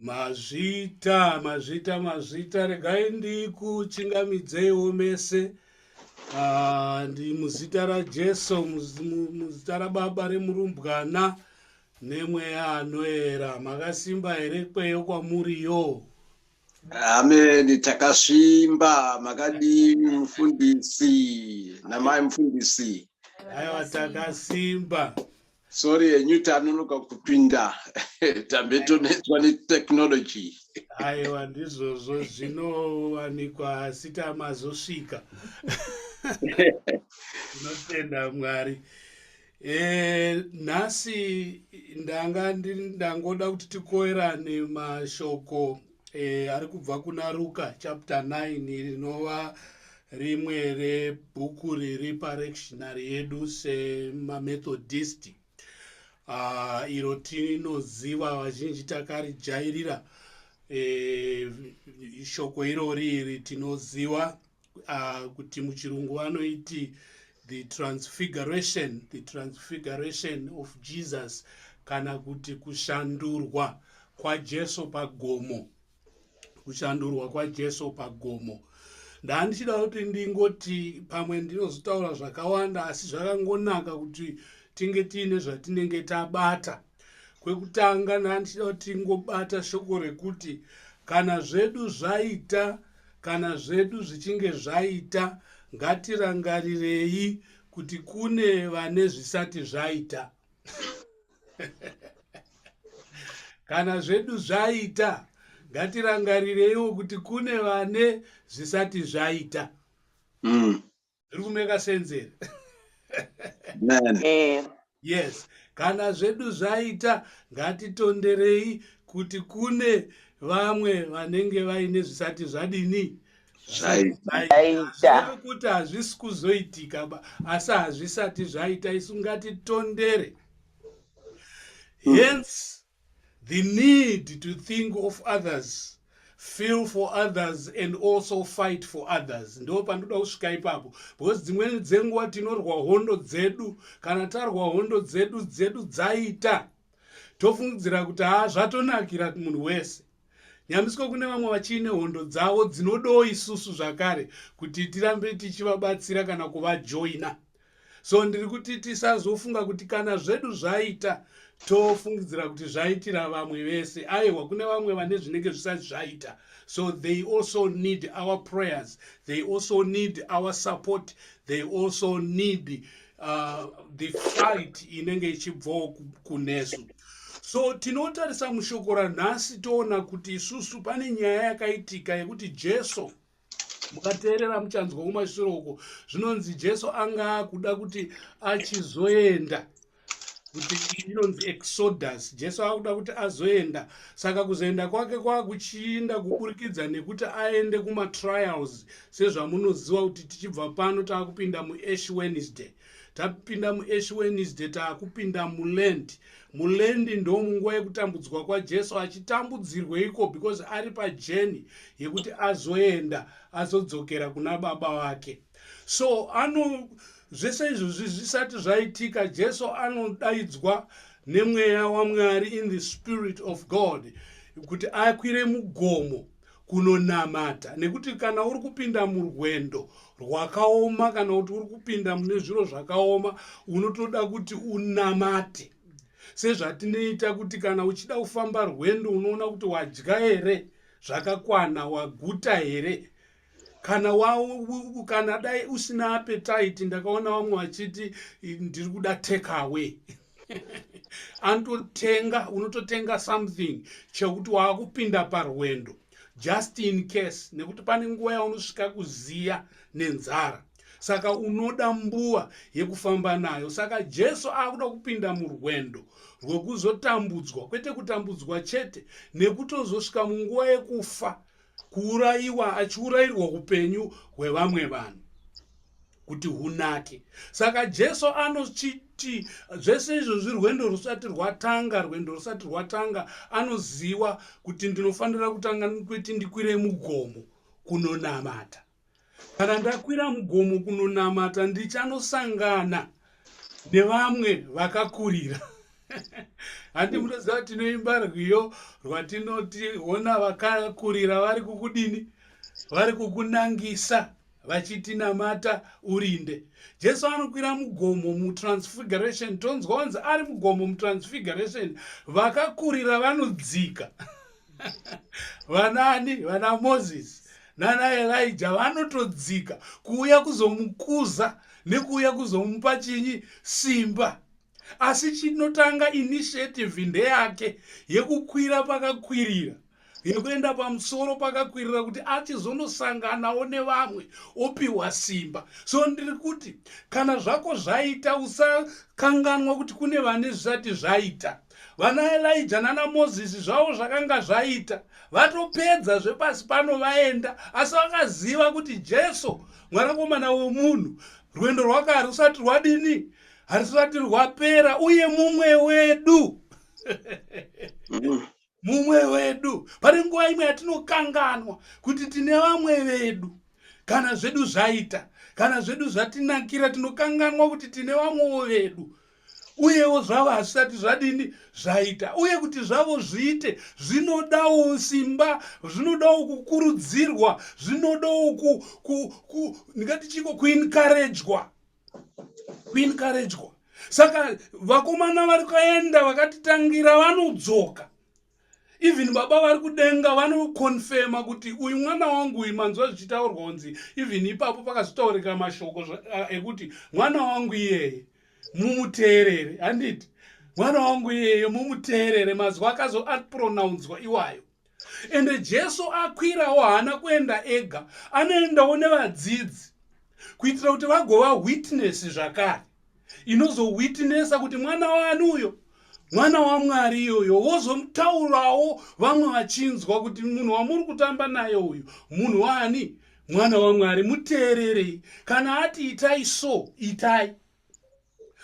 Mazvita, mazvita, mazvita. Regai ndikuchingamidzeiwo mese. Ndi muzita raJesu, muzita raBaba remurumbwana nemweya anoera. Makasimba here kweyo kwamuriyo? Amen, takasvimba. Makadii mufundisi namai mufundisi? Aiwa, takasimba. Sorry henyu tanonoka kupinda, tambe tonetswa netechnology. Aiwa, ndizvozvo zvinowanikwa, asi tamazosvika. Tinotenda Mwari. Nhasi ndanga ndangoda kuti tikoerane mashoko ari kubva kuna Ruka chapter 9, rinova rimwe rebhuku riri palectionary yedu semaMethodist, iro tinoziva vazhinji takarijairira. Shoko irori iri tinoziva kuti muchirungu vanoiti the transfiguration, the transfiguration of Jesus, kana kuti kushandurwa kwaJesu pagomo, kushandurwa kwaJesu pagomo. Ndandichida kuti ndingoti pamwe ndinozotaura zvakawanda, asi zvakangonaka kuti tinge tiine zvatinenge tabata. Kwekutanga, ndandichida kuti tingobata shoko rekuti kana zvedu zvaita, kana zvedu zvichinge zvaita, ngatirangarirei kuti kune vane zvisati zvaita. Kana zvedu zvaita, ngatirangarireiwo kuti kune vane zvisati zvaita. Zviri kumeka sense here? Amen. Yes, kana zvedu zvaita, ngatitonderei kuti kune vamwe vanenge vaine zvisati zvadini? Zvaita. Kuti hazvisi kuzoitika ba, asi hazvisati zvaita. Isu ngatitondere. Hence the need to think of others, feel for others and also fight for others. Ndo pandoda kusvika ipapo, because dzimweni dzenguva tinorwa hondo dzedu. Kana tarwa hondo dzedu, dzedu dzaita, tofungidzira kuti ha, zvatonakira munhu wese. Nyambiswa kune vamwe vachiine hondo dzavo dzinodawo isusu zvakare kuti tirambe tichivabatsira kana kuvajoina. So ndiri kuti tisazofunga kuti kana zvedu zvaita, tofungidzira kuti zvaitira vamwe vese. Aiwa, kune vamwe vane zvinenge zvisati zvaita, so they also need our prayers, they also need our support, they also need the fight inenge ichibvawo kunesu. So tinotarisa mushoko ranhasi, toona kuti isusu pane nyaya yakaitika yekuti Jesu, mukateerera muchanzwa kumashure uko, zvinonzi Jesu anga akuda kuti achizoenda, kuti inonzi Exodus. Jesu akuda kuti azoenda, saka kuzoenda kwake kwakuchiinda kuburikidza nekuti aende kumatrials. Sezvamunoziva kuti tichibva pano taakupinda muAsh Wednesday. Tapinda muAsh Wednesday, taakupinda muLent. MuLent ndo munguva yekutambudzwa kwaJesu. Achitambudzirweiko? Because ari pajourney yekuti azoenda, azodzokera kuna Baba vake. So ano zvese izvozvi zvisati zvaitika, Jesu anodaidzwa nemweya waMwari, in the spirit of God, kuti akwire mugomo kunonamata. Nekuti kana uri kupinda murwendo rwakaoma, kana kuti uri kupinda mune zviro zvakaoma, unotoda kuti unamate. Sezvatinoita kuti kana uchida kufamba rwendo, unoona kuti wadya here zvakakwana, waguta here. Kana dai usina appetite, ndakaona vamwe vachiti, "Ndiri kuda take away." Anototenga, unototenga something chekuti waakupinda parwendo, just in case, nekuti pane nguva yaunosvika kuziya nenzara, saka unoda mbuva yekufamba nayo. Saka Jesu akuda kupinda murwendo rwekuzotambudzwa, kwete kutambudzwa chete, nekutozosvika munguva yekufa, kuurayiwa, achiurayirwa upenyu hwevamwe vanhu kuti hunake. Saka Jesu anochiti zvese izvozvi rwendo rusati rwatanga, rwendo rusati rwatanga, anoziva kuti ndinofanira kutanga kuti ndikwire mugomo kunonamata. Kana ndakwira mugomo kunonamata, ndichanosangana nevamwe vakakurira. Handi munoziva tinoimba rwiyo rwatinoti hona vakakurira vari kukudini, vari kukunangisa vachitinamata urinde. Jesu anokwira mugomo mutransfiguration, tonzwa wanzi ari mugomo mutransfiguration, vakakurira vanodzika. Vanani? Vana Moses nana Elijah vanotodzika kuuya kuzomukuza nekuuya kuzomupa chinyi? Simba. Asi chinotanga initiative ndeyake yekukwira pakakwirira, yekuenda pamusoro pakakwirira kuti achizonosanganawo nevamwe opiwa simba. So ndiri kuti kana zvako zvaita, usakanganwa kuti kune vane zvisati zvaita. Vana Elija nana Mozisi zvavo zvakanga zvaita, vatopedza zvepasi pano vaenda, asi vakaziva kuti Jesu mwanakomana wemunhu, rwendo rwake harusati rwadini, harusati rwapera, uye mumwe wedu mumwe wedu. Pane nguva imwe yatinokanganwa kuti tine vamwe vedu. Kana zvedu zvaita, kana zvedu zvatinakira, tinokanganwa kuti tine vamwewo vedu, uyewo zvavo hazvisati zvadini, zvaita. Uye kuti zvavo zviite zvinodawo simba, zvinodawo kukurudzirwa, zvinodawo ndingati chiko, kuencouragwa, kuencouragwa. Saka vakomana vari kuenda vakatitangira vanodzoka. Even baba vari kudenga vanoconfirma kuti uyu mwana wangu uyu. Manzwa zvichitaurwa kunzi even ipapo pakazotaurika mashoko ekuti mwana wangu iyeye mumuteerere, handiti? Mwana wangu iyeye mumuteerere, mazwi akazoapronounswa iwayo. Ende Jesu akwirawo, haana kuenda ega, anoendawo nevadzidzi kuitira kuti vagova witness zvakare, inozowitnessa kuti mwana wani uyo, mwana waMwari iyoyo. Vozomutaurawo vamwe vachinzwa kuti munhu wamuri kutamba naye uyu munhu waani? Mwana waMwari, muteererei. Kana ati itai so, itai.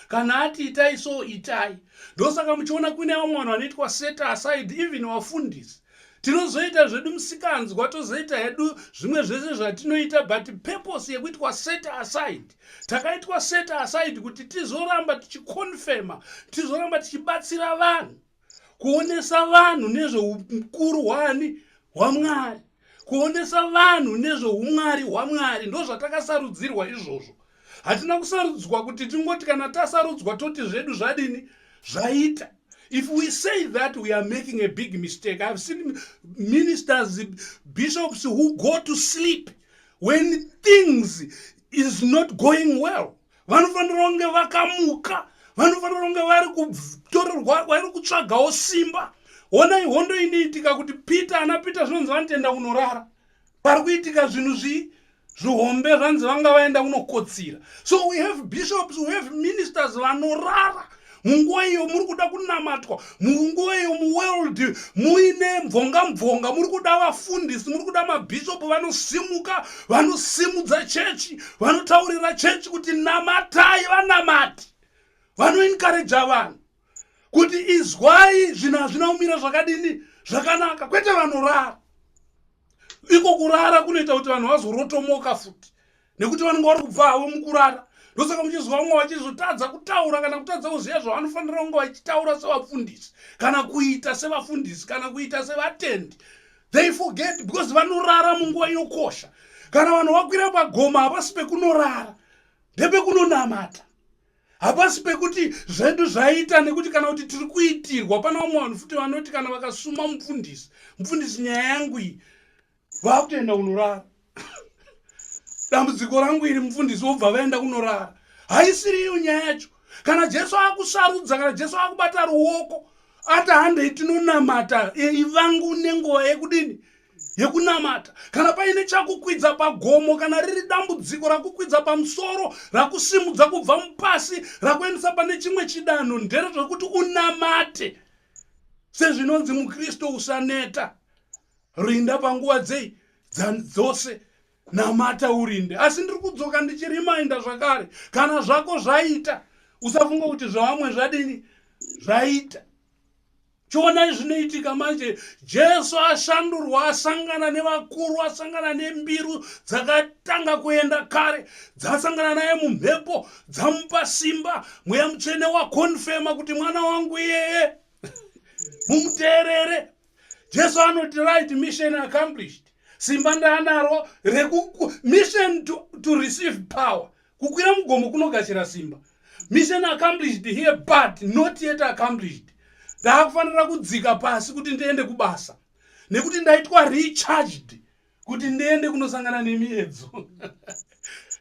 Kana ati itai so, itai. Ndosaka muchiona kuine vamwe vanhu vanoitwa set aside, even vafundisi. Tinozoita zvedu musikanzwa, tozoita hedu zvimwe zvese zvatinoita, but purpose yekuitwa set aside, takaitwa set aside kuti tizoramba tichiconfirma, tizoramba tichibatsira vanhu, kuonesa vanhu nezveukuru hwani? HwaMwari. Kuonesa vanhu nezveumwari hwaMwari, ndo zvatakasarudzirwa izvozvo. Hatina kusarudzwa kuti tingoti kana tasarudzwa toti zvedu zvadini, zvaita. If we say that, we are making a big mistake. I've seen ministers, bishops who go to sleep when things is not going well. Vanofanira kunge vakamuka, vanofanira kunge vari kutorerwa, vari kutsvagawo simba. Honai hondo inoitika kuti Peter, ana Peter zvinonzi vanotoenda kunorara pari kuitika zvinhu zvii zvihombe, zvanzi vanga vaenda kunokotsira. So we have bishops, we have ministers vanorara munguva iyo muri kuda kunamatwa, munguva iyo muworld muine mvonga mvonga, muri kuda vafundisi, muri kuda mabhishopu vanosimuka, vanosimudza chechi, vanotaurira chechi kuti namatai, vanamati vanoencourager vanhu kuti izwai, zvinhu hazvina kumira zvakadini, zvakanaka, kwete vanorara. Iko kurara kunoita kuti vanhu vazorotomoka futi, nekuti vanenge vari kubva havo mukurara. Ndosaka muchizwa vamwe vachizotadza kutaura kana kutadza kuziva zvavanofanira kunge vachitaura sevafundisi, kana kuita sevafundisi, kana kuita sevatendi. They forget because vanorara munguva inokosha. Kana vanhu vakwira pagoma, hapasi pekunorara, ndepekunonamata. Hapasi pekuti zvedu zvaita nekuti kana kuti tiri kuitirwa. Pana vamwe vanhu futi vanoti kana vakasuma mufundisi, "Mufundisi, nyaya yangu iyi," vakutoenda kunorara. "Dambudziko rangu iri, mufundisi," wobva vaenda kunorara. Haisiri iyo nyaya yacho. Kana Jesu akusarudza, kana Jesu akubata ruoko ati handei tinonamata, ivangu nenguva yekudini, yekunamata. Kana paine chakukwidza pagomo, kana riri dambudziko rakukwidza pamusoro, rakusimudza kubva mupasi, rakuendesa pane chimwe chidanho, nderezvekuti unamate. Sezvinonzi muKristu usaneta, rinda panguva dzei dzose, namata urinde. Asi ndiri kudzoka ndichireminder zvakare, kana zvako zvaita, usafunga kuti zvavamwe zvadini, zvaita. Chionai zvinoitika manje. Jesu ashandurwa, asangana nevakuru, asangana nembiru dzakatanga kuenda kare, dzasangana naye mumhepo, dzamupa simba. Mweya Mutsvene wakonfema kuti mwana wangu iyeye, mumuteerere. Jesu anoti right, mission accomplished. Simba ndaanaro reku mission to receive power. Kukwira mugomo kunogashira simba. Mission accomplished here but not yet accomplished. Ndaakufanira kudzika pasi kuti ndiende kubasa nekuti ndaitwa recharged kuti ndiende kunosangana nemiedzo.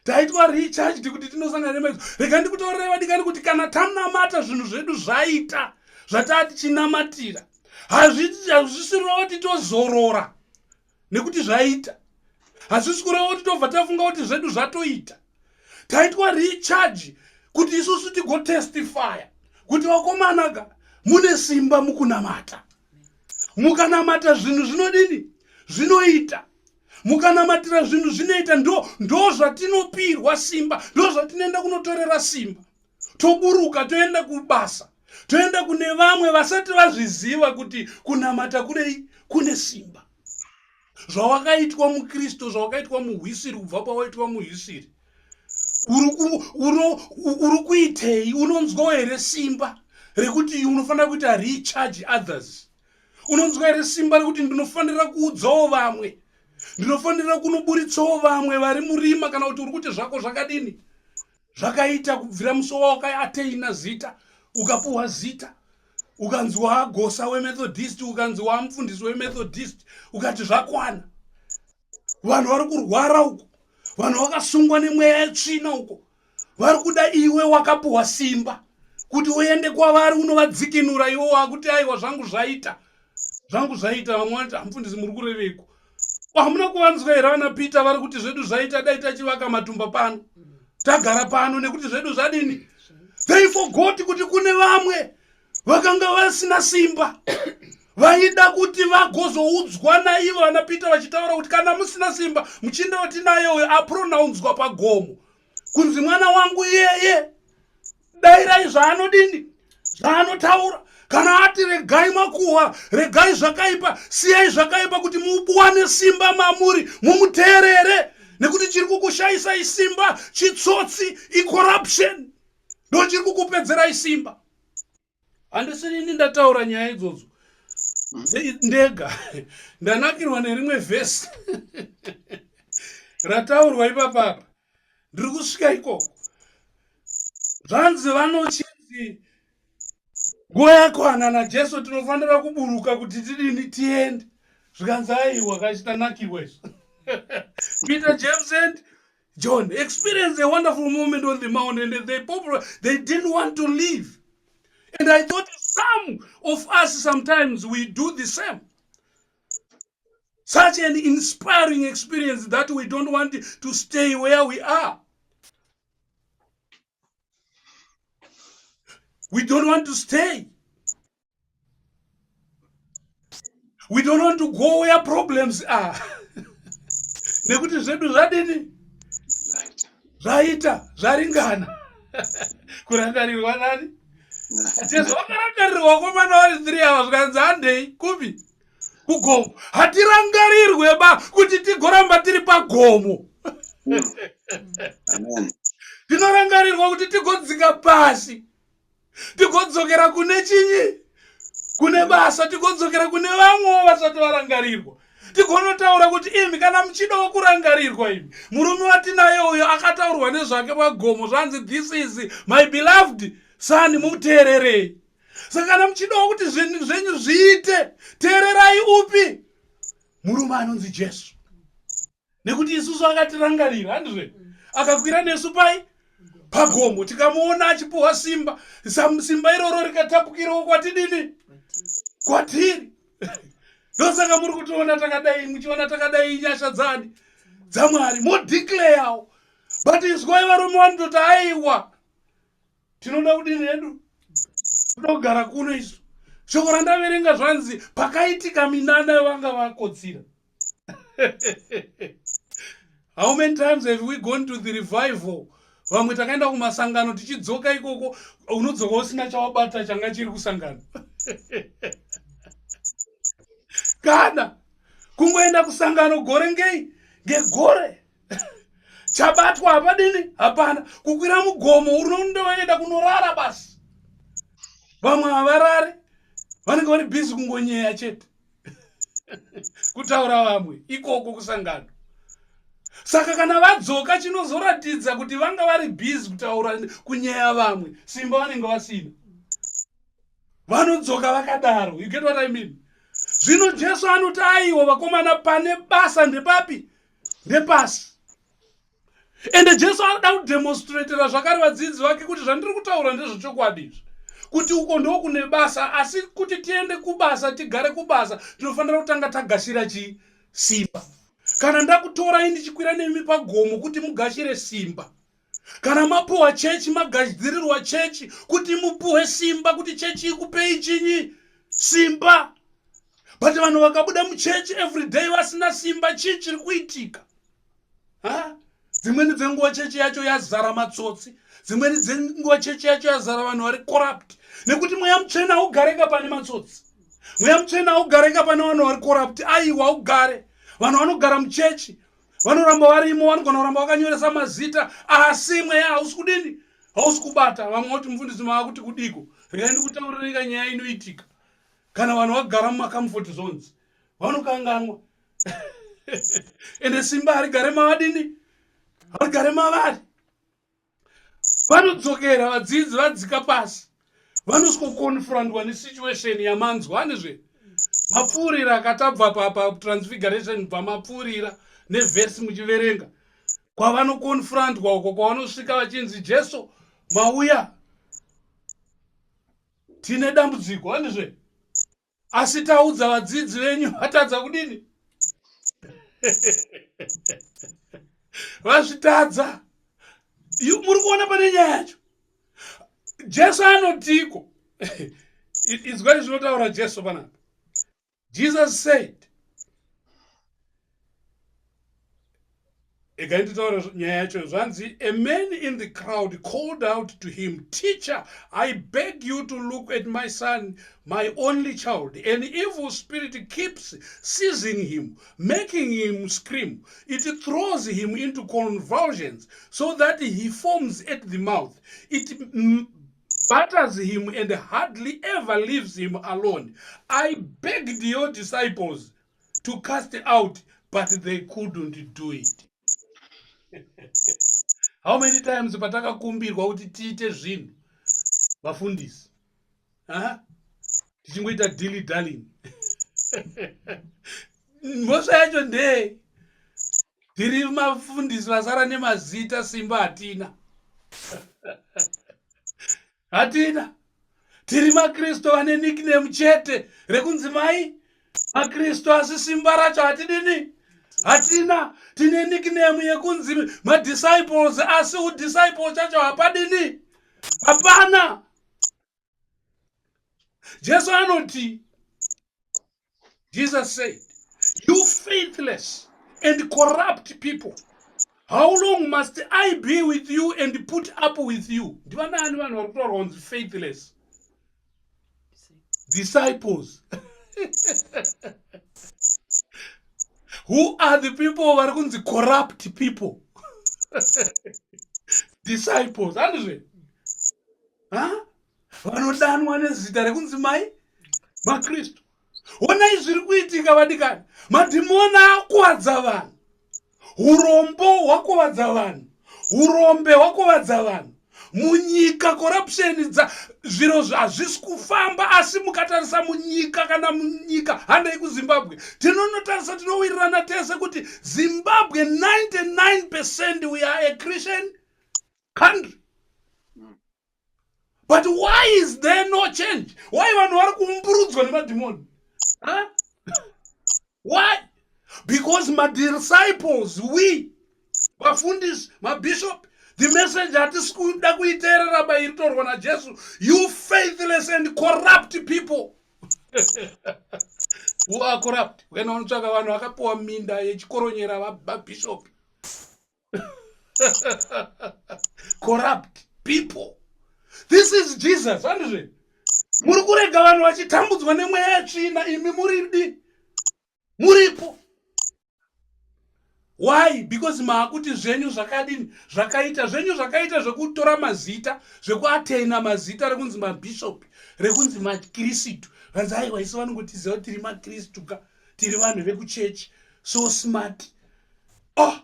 Taitwa recharged kuti tinosangana nemiedzo. Rega ndikutaurirai vadikani kuti kana tanamata zvinhu zvedu zvaita zvataa tichinamatira, hazvisirova kuti tozorora nekuti zvaita. Hazvisi kureva kuti tobva tafunga kuti zvedu zvatoita. Taitwa recharge kuti isusu tigotestifya kuti vakomana ka mune simba mukunamata. Mukanamata zvinhu zvinodini? Zvinoita. Mukanamatira zvinhu zvinoita. Ndo zvatinopirwa simba, ndo zvatinoenda kunotorera simba. Toburuka toenda kubasa, toenda kune vamwe vasati vazviziva kuti kunamata kunei? Kune simba. Zvawakaitwa muKristu, zvawakaitwa muhwisiri, kubva pawaitwa muhwisiri, uri kuitei? Unonzwawo here simba rekuti unofanira kuita recharge others? Unonzwa here simba rekuti ndinofanira kuudzawo vamwe, ndinofanira kunoburitsawo vamwe vari murima? Kana kuti uri kuti zvako zvakadini? Zvakaita kubvira musi wawakaateina zita, ukapuhwa zita, ukanzi waagosa weMethodist, ukanzi waamufundisi weMethodist, ukati zvakwana. Vanhu vari kurwara uko, vanhu vakasungwa nemweya yetsvina uko, vari kuda iwe wakapuhwa simba kuti uende kwavari unovadzikinura. Iwe wakuti aiwa, zvangu zvaita, zvangu zvaita. Vamwe vanoti hamufundisi muri kureveiko? Hamuna kuvanzwa here vana Peter vari kuti zvedu zvaita, dai tachivaka matumba pano, tagara pano nekuti zvedu zvadini? They forgot kuti kune vamwe vakanga vasina simba vaida kuti vagozoudzwa naivo vana Peter vachitaura kuti kana musina simba, muchinda watinaye uyo apronaunzwa pagomo kunzi mwana wangu iyeye, dairai zvaanodini, zvaanotaura. Kana ati regai makuhwa, regai zvakaipa, siyai zvakaipa kuti muwane simba mamuri, mumuteerere, nekuti chiri kukushayisai simba chitsotsi, icorruption, ndo chiri kukupedzerai simba. Handisirini ndataura nyaya idzodzo ndega, ndanakirwa nerimwe vhesi rataurwa ipapapa. Ndiri kusvika ikoko. Zvanzi vanochinzi nguva yakwana naJesu, tinofanira kuburuka kuti tidini, tiende. Zvikanzi aiwa, kachitanakirwa izvo. Peter, James and John experienced a wonderful moment on the mountain and they didn't want to leave. And I thought some of us sometimes we do the same. Such an inspiring experience that we don't want to stay where we are. We don't want to stay. We don't want to go where problems are. Nekuti zvedu zvadini? Zvaita, zvaringana. Kurangarirwa nani? Jesu vakarangarirwa vakomana vari 3 ava, zvikanzi handei kupi? Kugomo. Hatirangarirwe ba kuti tigoramba tiri pagomo. Tinorangarirwa kuti tigodzika pasi, tigodzokera kune chinyi, kune basa, tigodzokera kune vamwewo vasati varangarirwa, tigonotaura kuti imi kana muchidawo kurangarirwa, imi murume watinaye uyo akataurwa nezvake pagomo, zvanzi this is my beloved son, muteererei. Saka kana muchidawo kuti zvinhu zvenyu zviite, teererai upi? Murume anonzi Jesu, nekuti isusu akatirangarira, handizve? Akakwira nesu pai pagomo, tikamuona achipuhwa simba. Simba iroro rikatapukirawo kwatidini, kwatiri. Ndosaka muri kutiona takadai, muchiona takadai, inyasha dzani? DzaMwari. Modeclarewo, but izwai, varume vanototi aiwa, tinoda kudini hedu, toda kugara kuno isu. Shoko randaverenga, zvanzi pakaitika minana vanga vakotsira. How many times have we gone to the revival? Vamwe takaenda kumasangano, tichidzoka ikoko unodzoka usina chawabata changa chiri kusangano. Kana kungoenda kusangano gore ngei ngegore chabatwa hapadini hapana kukwira mugomo unondoenda kunorara basi vamwe havarare vanenge vari bhizi kungonyeya chete kutaura vamwe ikoko kusangano saka kana vadzoka chinozoratidza kuti vanga vari bhizi kutaura kunyeya vamwe simba vanenge vasina vanodzoka vakadaro you get what i mean zvino jesu anoti aiwa vakomana pane basa ndepapi ndepasi ende jesu anoda kudemonstratera zvakare vadzidzi vake kuti zvandiri kutaura ndezvechokwadi izvi kuti uko ndokune basa asi kuti tiende kubasa tigare kubasa tinofanira kutanga tagashira chii simba kana ndakutorai ndichikwira nemi pagomo kuti mugashire simba kana mapuwa chechi magadzirirwa chechi kuti mupuwe simba kuti chechi ikupei chinyi simba but vanhu vakabuda muchechi everyday vasina simba chii chiri kuitika ha dzimweni dzenguva chechi yacho yazara matsotsi dzimweni dzenguva chechi yacho yazara vanhu vari corrupt nekuti mweya mutsvene haugareka pane matsotsi mweya mutsvene haugareka pane vanhu vari corrupt aiwa haugare vanhu vanogara muchechi vanoramba varimo vanogona kuramba vakanyoresa mazita asi mweya hausi kudini hausi kubata vamwe voti mufundisi mava kuti kudiko regai ndikutaurireka nyaya inoitika kana vanhu vagara mumacomfort zones vanokanganwa ende simba harigare mavadini harigare mavari vanodzokera vadzidzi vadzika pasi vanosikokonfrontwa nesituation yamanzwa anezve mapfuurira akatabva patransfiguration bva mapfuurira nevhesi muchiverenga kwavanokonfrontwa uko kwavanosvika vachinzi jesu mauya tine dambudziko andizve asi taudza vadzidzi venyu vatadza kudini vazvitadza muri kuona pane nyaya yacho jesu anotiko izwai zvinotaura jesu panapa Jesus said, Egai nditaure nyaya yacho zvanzi a man in the crowd called out to him teacher i beg you to look at my son my only child an evil spirit keeps seizing him making him scream it throws him into convulsions so that he forms at the mouth it batters him and hardly ever leaves him alone. I begged your disciples to cast out, but they couldn't do it. How many times patakakumbirwa kuti tiite zvinhu vafundisi tichingoita dilly darling mhosva yacho ndeye tiri mafundisi vasara nemazita simba hatina hatina tiri makristu vane nickname chete rekunzi mai makristu asi simba racho hatidini hatina tine nickname yekunzi madisciples asi udisciple chacho hapadini hapana Jesu anoti Jesus said, You faithless and corrupt people, how long must I be with you and put up with you? Ndivanaani vanhu vari kutaurwa kunzi faithless? Disciples. Who are the people vari kunzi corrupt people? Disciples. Handizve? Huh? Vanodanwa nezita rekunzi mai makristu honai zviri kuitika vadikani madhimoni akuvadza vanhu urombo hwakuvadza vanhu urombe hwakuvadza vanhu munyika corruption dza zviro hazvisi kufamba asi mukatarisa munyika kana munyika handei kuzimbabwe tinonotarisa tinowirirana tese kuti zimbabwe 99 percent we are a christian country but why is there no change why vanhu vari kuumburudzwa nemadhimoni huh? why because madisciples we vafundisi mabishop the message hatisi kuda kuiteerera ba iri torwa najesu you faithless and corrupt people who are corrupt ukaenda unotsvaka vanhu vakapiwa minda yechikoronyera vabishop corrupt people this is jesus andizve muri kurega vanhu vachitambudzwa nemweya yetsvina imi muridi Muripo. Why? Because maakuti zvenyu zvakadini? Zvakaita zvenyu zvakaita zvekutora mazita, zvekuatena mazita rekunzi mabishop, rekunzi makirisitu. Vanzi aiwa isu vanongotiziva kuti tiri makristu ka, tiri vanhu vekuchechi. So smart. Oh,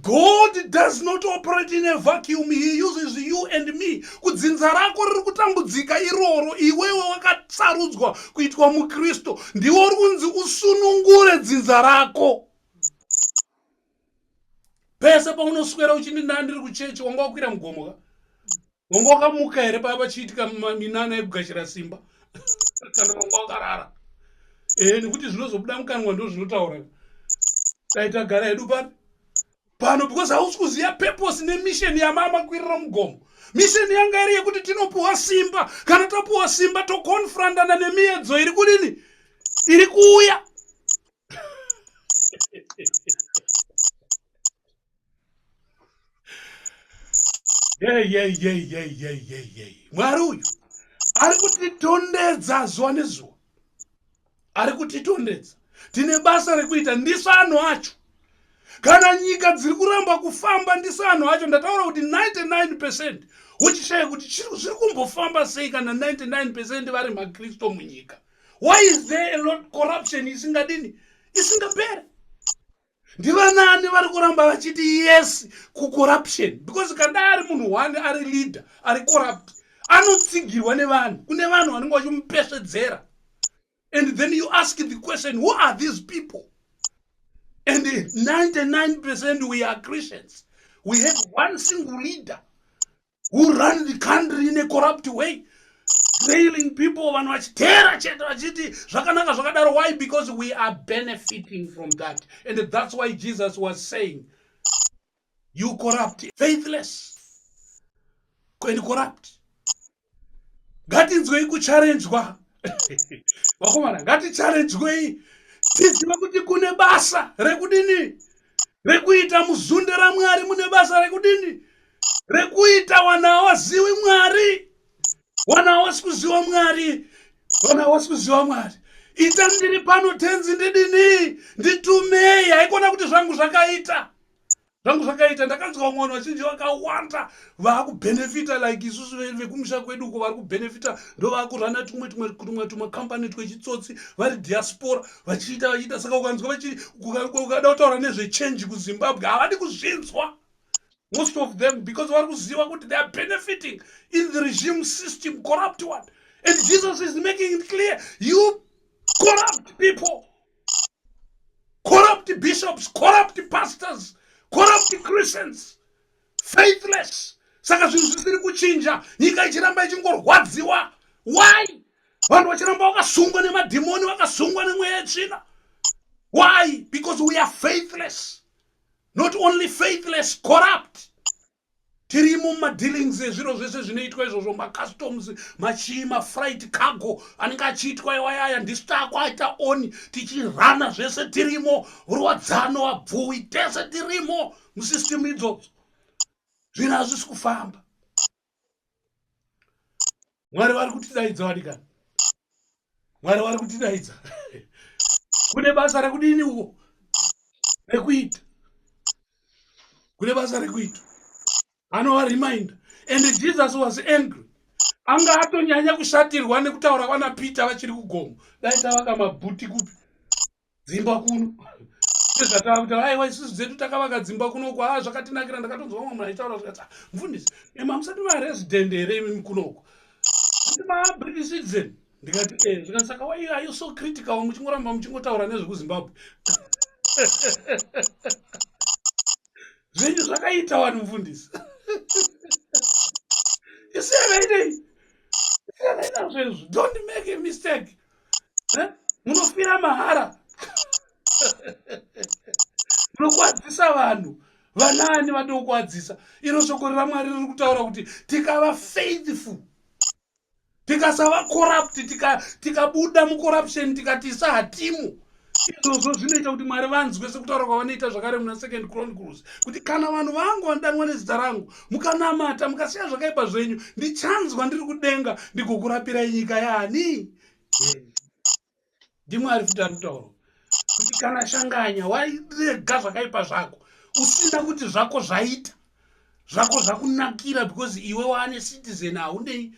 God does not operate in a vacuum. He uses you and me. Kudzinza rako riri kutambudzika iroro, iwewe wakasarudzwa kuitwa muKristu. Ndiwe uri kunzi usunungure dzinza rako. Pese paunoswera uchindi ndandiri kuchechi, wanga wakwira mugomo ka? Wanga wakamuka here paya pachiitika minana yekugashira simba? Kana wanga wakarara? Eh, nekuti zvinozobuda mukanwa ndozvinotaura. Dai tagara hedu pano. Pano because hausi kuziva purpose nemission yamama kwirira mugomo. Mission yanga iri yekuti tinopuwa simba. Kana tapuwa simba tokonfrantana nemiedzo iri kudini? Iri kuuya. Yeyeyeyeyeyeyey Mwari uyu ari kutitondedza zuva nezuva, ari kutitondedza. Tine basa rekuita, ndisu anhu acho. Kana nyika dziri kuramba kufamba, ndisu anhu acho. Ndataura kuti 99 percent, uchishaya kuti zviri kumbofamba sei kana 99 percent vari maKristu munyika. Why is there a lot corruption isingadini, isingapere? Ndivanani vari kuramba vachiti yes kucorruption? Because kana ari munhu one ari leader ari corrupt, anotsigirwa nevanhu. Kune vanhu vanenge vachimupesvedzera. And then you ask the question, who are these people? And 99% we are Christians. We have one single leader who run the country in a corrupt way, trailing people, vanhu vachiteera chete vachiti zvakanaka zvakadaro. Why? Because we are benefiting from that. And that's why Jesus was saying, you corrupt, faithless and corrupt. Ngatinzwei kucharenjwa vakomana, ngaticharejwei tizive kuti kune basa rekudini rekuita muzunde raMwari, mune basa rekudini rekuita. Wana hawaziwi Mwari, wana hawasi kuziwa Mwari, wana hawasi kuziwa Mwari. Ita ndiri pano Tenzi, ndidini, nditumei. Haikona kuti zvangu zvakaita, zvangu zvakaita. Ndakanzwa vamwe vanhu vazhinji vakawanda vaakubhenefita, like isusu vekumusha kwedu uko vari kubhenefita, ndo vaakurana tumwe tumwe tumwe tumakambani twechitsotsi vari diaspora vachiita vachiita. Saka ukanzwa ukada kutaura nezvechange kuZimbabwe, havadi kuzvinzwa most of them, because vari kuziva kuti they are benefiting in the regime system, corrupt one. And Jesus is making it clear, you corrupt people, corrupt bishops, corrupt pastors, corrupt Christians, faithless. Saka zvinhu zvisiri kuchinja, nyika ichiramba ichingorwadziwa. Why? Vanhu vachiramba vakasungwa nemadhimoni, vakasungwa nemweya yetsvina. Why? Because we are faithless. Not only faithless, corrupt. Tirimo mumadealings ezviro zvese zvinoitwa izvozvo, macustoms, machii, mafreight cargo anenge achiitwa iwayaya, ndisu taakwaita oni tichirana zvese tirimo. Ruwadzano, vabvuwi, tese tirimo musystem idzodzo. Zvinhu hazvisi kufamba. Mwari vari kutidaidza vadikani, Mwari vari kutidaidza. Kune basa rekudini uko rekuita, kune basa rekuita. Anova reminder. And Jesus was angry, anga atonyanya kushatirwa nekutaura kwana Peter vachiri kugomo, dai tavaka mabhuti kupi dzimba kuno sezvatava kuti aiwa isusu dzedu takavaka dzimba kunoko, a zvakatinakira. Ndakatonzwa vamwe munhu achitaura zvikati, ah, mufundisi, ema musati maresident here imi kunoko, kuti maBritish citizen? Ndikati e. Zvikati, saka why are you so critical, muchingoramba muchingotaura nezvekuZimbabwe? Zvenyu zvakaita wani mufundisi, isiyanai isiyanai nazvo izvo. Don't make a mistake, munofira mahara, munokwadzisa vanhu. Vanani vadokwadzisa? Iro shoko raMwari riri kutaura kuti tikava faithful, tikasava corrupt, tikabuda mucorruption, tikatisa hatimu, izvozvo zvinoita kuti Mwari vanzwe, sekutaura kwavanoita zvakare muna Second Chronicles kuti kana vanhu vangu vanodanwa nezita rangu mukanamata, mukasiya zvakaipa zvenyu, ndichanzwa ndiri kudenga, ndigokurapirai nyika yaani. NdiMwari futi ari kutaura. Kana shanganya wairega zvakaipa zvako usina kuti zvako zvaita zvako zvakunakira because iwe waane citizen haunei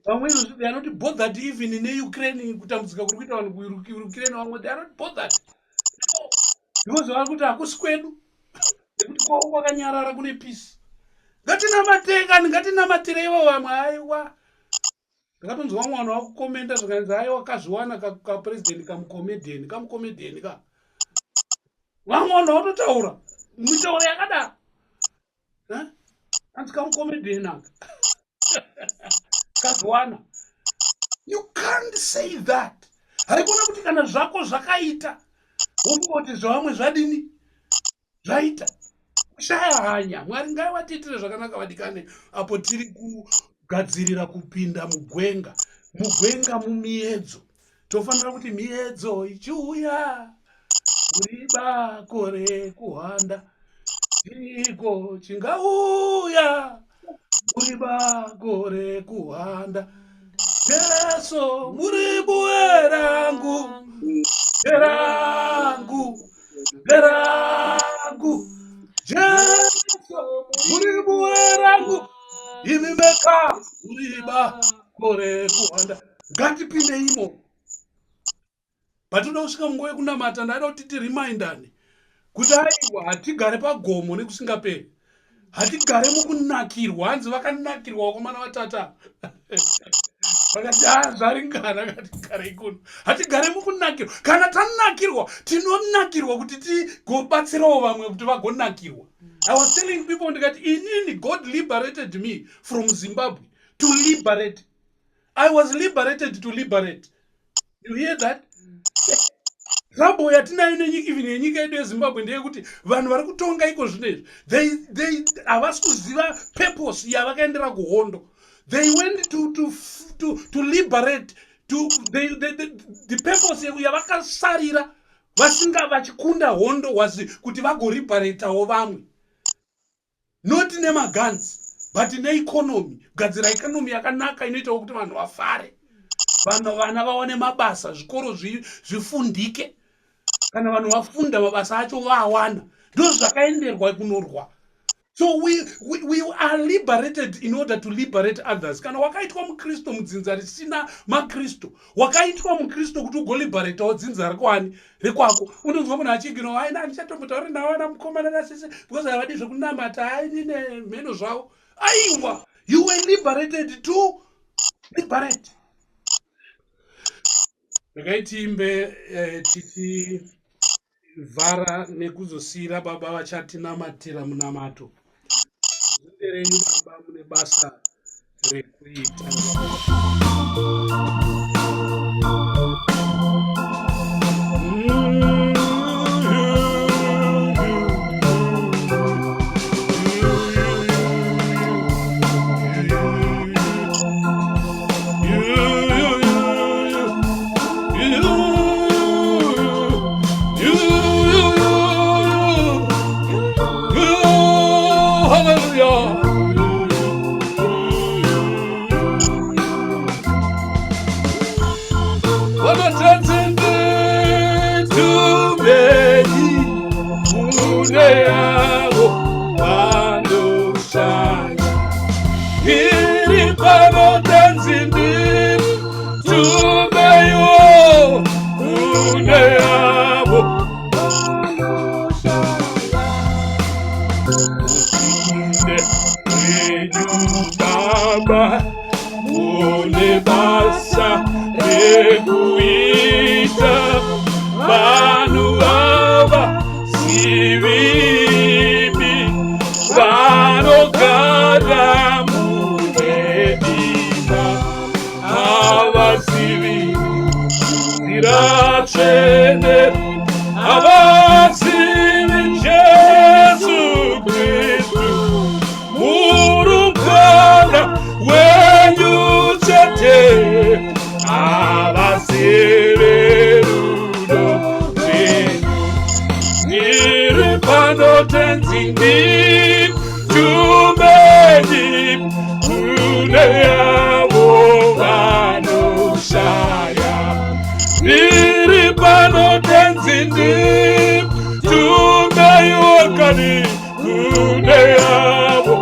vamwe they are not bothered even neUkraine, kutambudzika kuri kuita vanhu kuUkraine. Vamwe they are not bothered because vari kuti hakusi kwedu, nekuti kwavo kwakanyarara, kune peace. Ngatinamate kani, ngatinamatirei ivo vamwe. Aiwa, ndakatonzwa vamwe vanhu vakukomenda zvakanzi, "Aiwa, kazviwana kapresident, kamucomedian, kamucomedian ka." Vamwe vanhu vatotaura mitauro yakadaro, anzi kamucomedian aka kazviwana. You can't say that. Haikona kuti kana zvako zvakaita wofunga zvavamwe zvadini zvaita. Kushaya hanya. Mwari ngaivatiitire zvakanaka, vadikane, apo tiri kugadzirira kupinda mugwenga, mugwenga mumiedzo. Tofanira kuti miedzo ichiuya, uri bako rekuhwanda, chiko chingauya, uri bako rekuhwanda. Jesu muri buwe rangu, rangu, rangu. Jesu muri buwe rangu, imi meka muri bako rekuhwanda. Ngatipinde imo. Patoda kusvika munguva yekunamata, ndaida kuti tirimindane kuti aiwa, hatigare pagomo nekusingaperi, hatigare mukunakirwa. Hanzi vakanakirwa vakomana vatata, vakati, "A, zvaringana, ngatigarei kuno." Hatigare mukunakirwa. Kana tanakirwa, tinonakirwa kuti tigobatsirawo vamwe kuti vagonakirwa. I was telling people ndikati, inini God liberated me from Zimbabwe to liberate. I was liberated to liberate. You hear that? Trouble yatinayo nenyika, even yenyika yedu yeZimbabwe, ndeyekuti vanhu vari kutonga iko zvino izvi, they havasi kuziva purpose yavakaendera kuhondo. They went to liberate to the purpose yavakasarira vasinga vachikunda hondo was kuti vagoliberatawo vamwe, not nemaguns but neeconomy, kugadzira economy yakanaka inoitawo kuti vanhu vafare, vanhu vana vawane mabasa, zvikoro zvifundike. Kana vanhu vafunda, mabasa acho vaawana. Ndo zvakaenderwa kunorwa. So we are liberated in order to liberate others. Kana wakaitwa mukristu mudzinza risina makristu, wakaitwa mukristu kuti ugoliberatawo dzinza rekwani rekwako. Unonzwa munhu achigino, "Aina, handichatombotauri navo ana mukomana nasisi because havadi zvekunamata, ainine mheno zvavo." Aiwa, you were liberated to liberate. Regai tiimbe tichivhara nekuzosiyira baba vachatinamatira munamato. Zinde renyu baba, mune basa rekuita. Hallelujah. Vanotanzende tumeni kune avo vanoshaya iri pano tanzindi tumeyo kune avo vanoshaya. Mupinde renyu baba, mune basa rekuita. Vanhu ava sivimi vanogara mune dima, havazivi nzira tsvene, havazivi Jesu Kristu murumbwana wenyu chete, havazivi rudo rwenyu. Ndiri pano tenzi, nditumeni kune avo vanoshaya. Ndiri pano tenzi. Tenzi, nditumeiwo kani kune avo.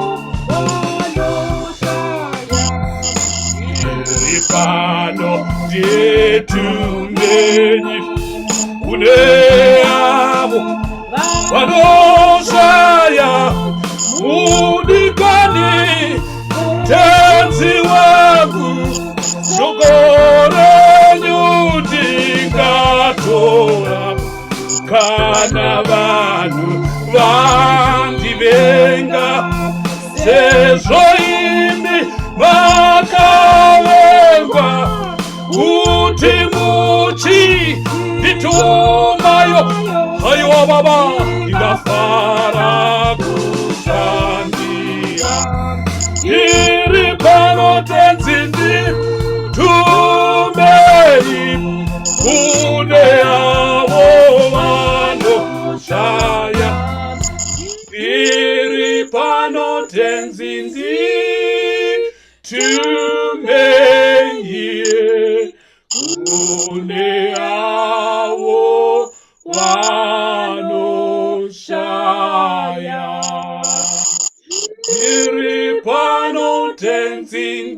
Ndiri pano, nditumei kune avo vanoshaya. Mudikani Tenzi wangu, shoko renyu ndingatora kana vanhu vandivenga, sezvo imi makavengwa. Kuti muchinditumayo, haiwa Baba, ndingafara kushandira. Ndiri pano, Tenzi, nditumei kune avo vanoshaya. Ndiri pano, Tenzi, nditumei kune avo vanoshaya. Ndiri pano, Tenzi,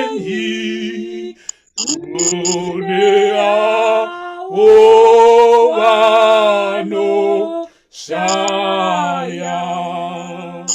nditumei kune avo vanoshaya.